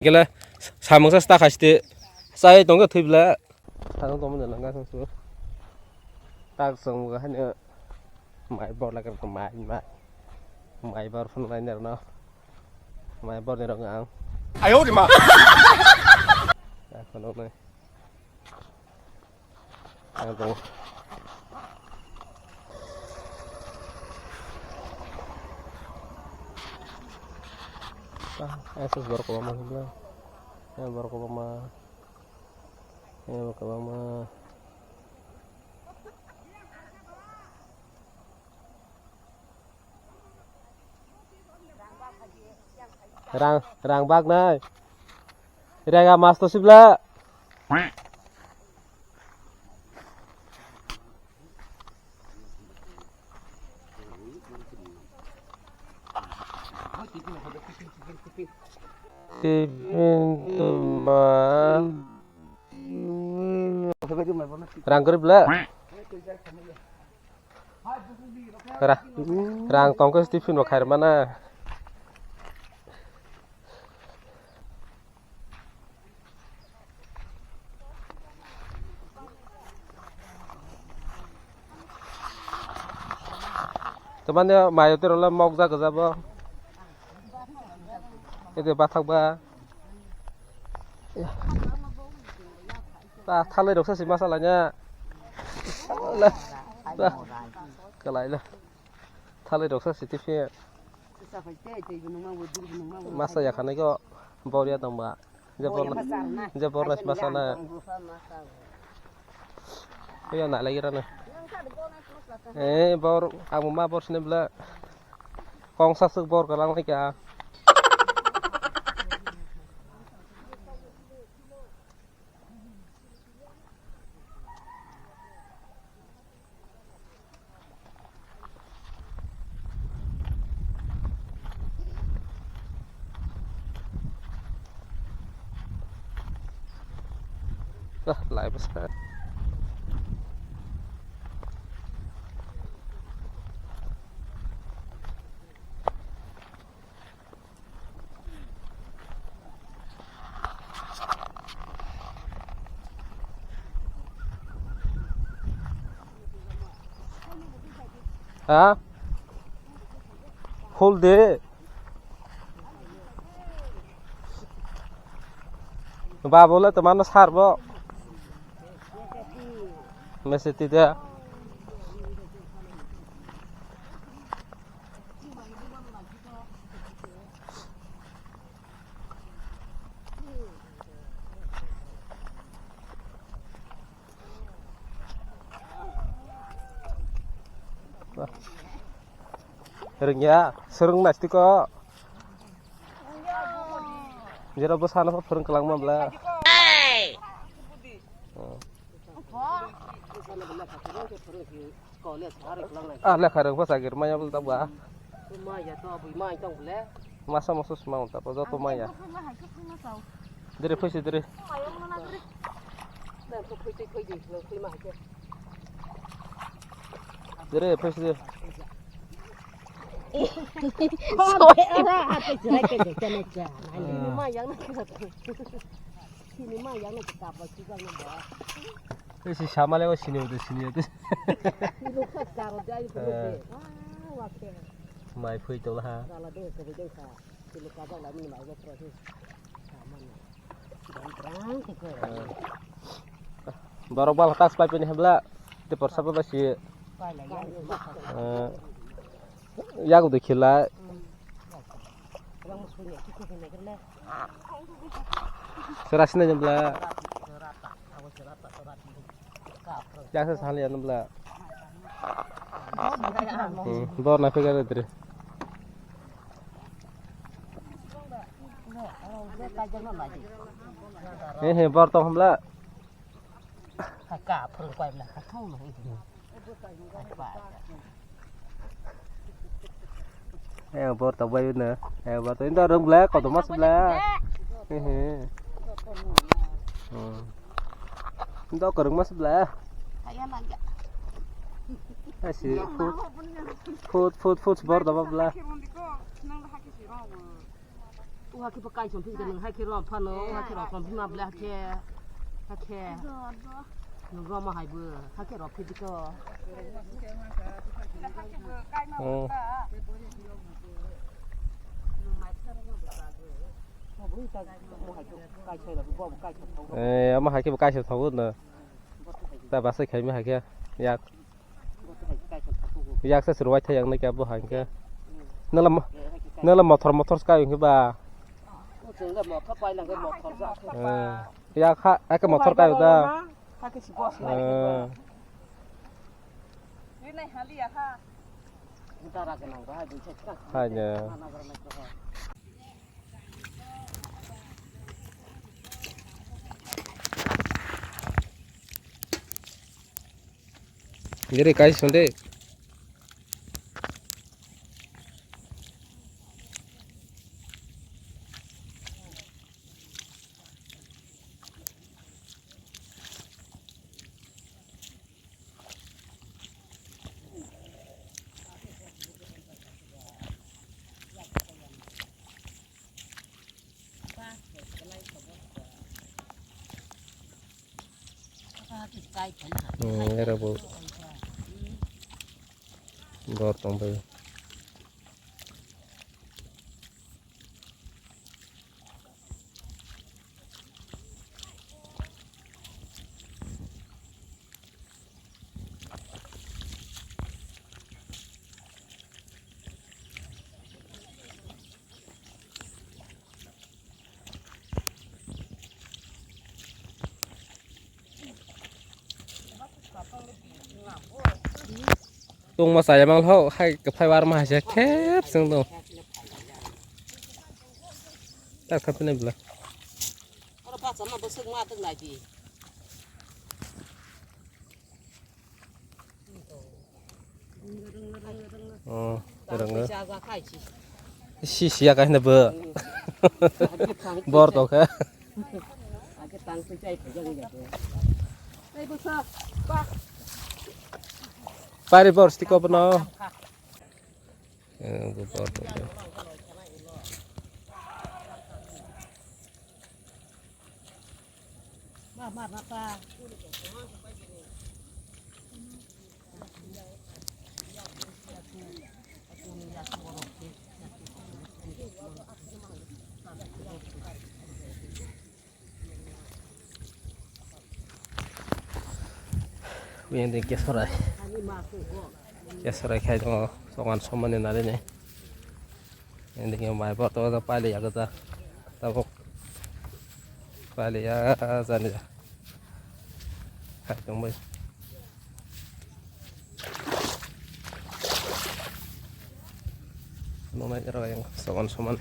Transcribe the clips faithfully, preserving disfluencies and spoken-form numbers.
Kela samung sa sta khaste. Sai tongke thwibla. Thang tong manja langga sung su. Tak sung ga hanya. Mai bor lagar mai mai. Mai bor phun lai ner no. Mai bor ni rong ang. Ayo di ma. Ako no nai. Ang tong. Ah, S S borok kwbangma hwnla. Eh, borok kwbangma. Eh, borok kwbangma. Rang, rang bak nai. Rega mas to sibla. Rang kwrwi bla. Ra-, rang tongkhe tiffin bo khairwmana. Tamani mayo tero le mokjak gajabo. Ede bathak ba. Ta thalai rok sa si masa lanya. Ba, kalai la. Thalai rok sa si tiffin. Masa ya khanai ko boria tongba. Je borna, je borna masa na. Iya na lagi rana. Eh, bor, ang ma bor sini bela. Kong sa suk bor kalang lagi ah. Ah, lai bwsa. Ha? Full de. Babu le tomano sarbo. Mesiti de. Rwngya, swrwng nai tiko. Jera bwsano phwrwng kwlangma bla. Oh. Ah, lekha rwng bwsa gir maya bla tabwa. Masa musu sma ta joto maya. Diri phaisi diri. Diri phaisi diri. Sini ma yang na kita. Sini ma yang na kita apa juga ni ba. Phaisi sama le sini udah sini udah. Sini ka karo jai ko de. Ah, wa ke. Mai phui to ha. Kala de ko de ka. Borok bal tas pai pini hebla. Te porsa ba si. Eh, yago de khila. Serasina jembla. Jasa sahali anu bla. Hmm, bor na pega dre. He he, bor tong bla. Ka phung koi bla ka thung no. Eh, bor tok bai na. Eh, bor tok indo rung bla, kodo mas bla. He he. Hmm. Indo korung mas bla. Asi, food, food, food, food, bor tok bla. Uha khe bo kai chong phikhe nwng hai khe rom phano, uha khe rom phima ble hakhe, hakhe. Nwng rom hai bo, hakhe rom phidi ko. Oh. Eh, ama hai khe bo kaisa thogo na. Ta basa khaima hai khe yak. Yak sa sir wai thai yang nai khe bo hai khe. Nala mo-, nala mothor mothor se kai hwnkhe ba. Eh, yak ha, yak mothor kai da. Eh. Hai ne. Giri kai sonde. Hmm, era bo. Bor tong bai. Tungma chaya mang ho, hai kwphai warma hai se khep sung tong. Tak thap ne bla. Oro bacha ma bwswk ma twk nai di. Oh, rang. Si siya kahne bo. Bor to kha. Pari bor stiko bono. Eh, bo bor to kha. Bini kesorai. Kesorai khai tongo, soman somani nari ni. Ini mai bor to paili ya kata. Tabuk. Paili ya jani ya. Hai tong bai. Nonai jara yang soman soman.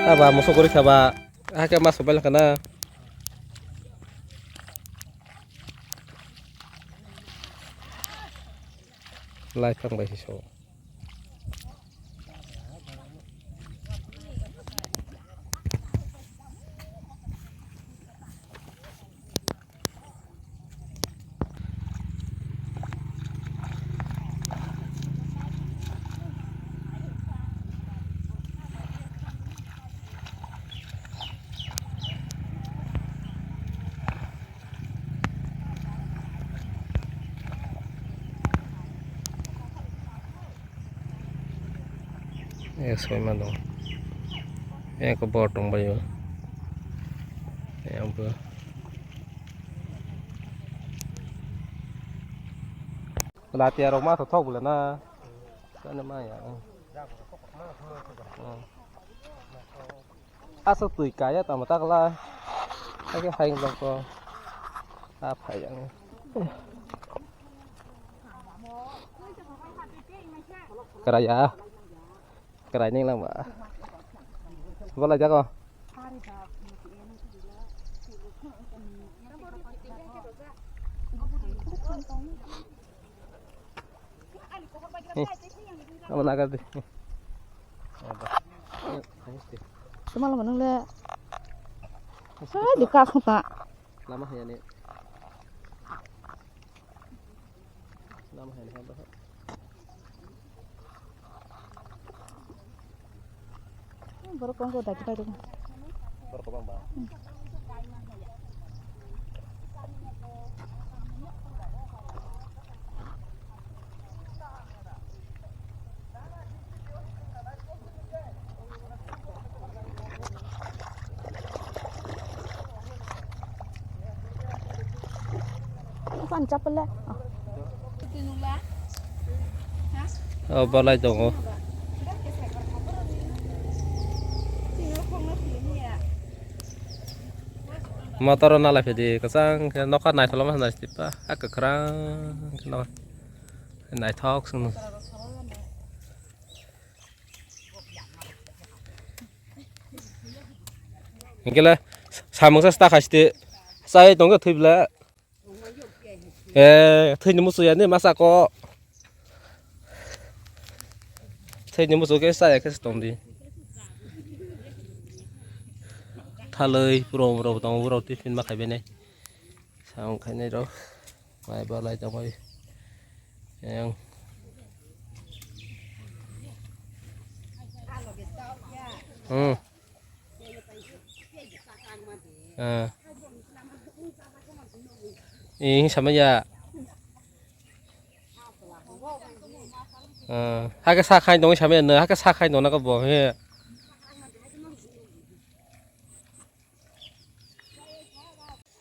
Aba musu guri khaba, hake mas mobile kana. Lai thang bai si so. Ek soima dong. Ek bor tong bai o. Ek bo. Lati arok ma thok bole na. Kani ma ya. Hmm. Aswk twi kaya tamo takla. Ake hai wng ko. A phai ang. Kara ya. Kara ni lang ba. Bola jago. Eh, abo nagar di. Abo. Eh, hai, hai. Tuma lama nung le. Hai, di ka khung ta. Lama haya ni. Lama haya ni, haya ni. Borok kong ko dagi pai rok. Borok kobang ba. Bukan capel ya. Oh, balai tongo. Motor o nalai phedi, kwchang khe nokha naitholma nai stipa, a kwkhwrang khe nokha naithok sung. Hingkhe le samung sa sta khaiste, chai tongkhe thwibla. Eh, thwini muchung ya ni masa ko. Thwini muchung khe chaya khe se tong di. Thalwi puro puro tongo, borok tiffin ma khaibai nai. Samung khainai rok. Mai balai tongwi. Yang. Hmm. Ah. Ih, sama ya. Ah, hake sa khai dong sama ya, hake sa khai dong na ko bo he.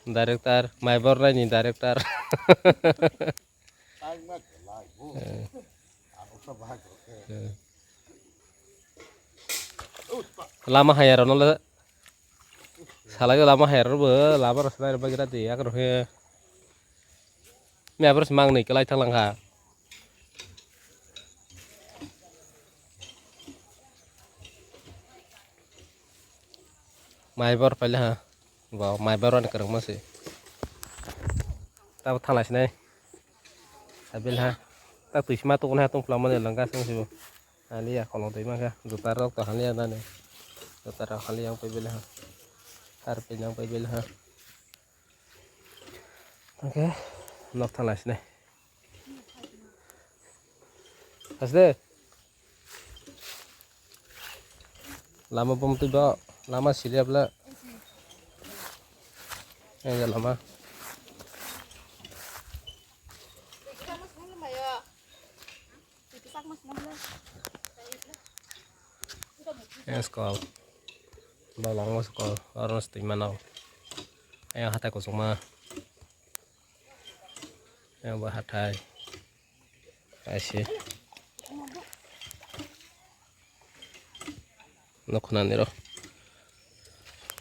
Director, mai bor nai ni director. Eh. Eh. Lama haya rok no le salai o, lama haya rok bo lama rok se nai rok bai gra di yak rok he. Me abros mang ni kwlai thang lang kha. Mai bor paila ha. Bo mai bor ani kwrwngma se. Tabo thalai sinai. Abil ha. Ta twi sima tukun ha tungpla mani langa sung sibo. Haliya kolong twi mangkha. Juta rok to haliya nani. Juta rok haliya ang pai bela ha. Ar pai nang pai bela ha. Oke. Nok thalai sinai. Asde. Lama bom twi ba, lama siriya bla. Ega lama. Ega skol. Ba long skol, orange twi mano. Ega hatai kusuma. Ega ba hatai. Aise. Nokhnani ro.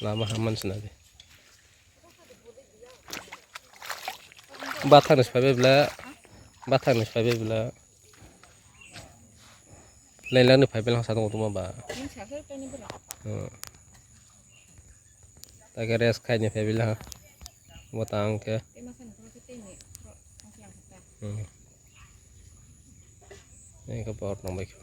Lama haman sina de. Bathang ni saibe bla. Bathang ni saibe bla. Lailang ni phaibe lang sa tong tuma ba. Hmm. Take rest khai ni phaibi laha. Bo tang khe. Hmm. Ni khe bor tong bai khe.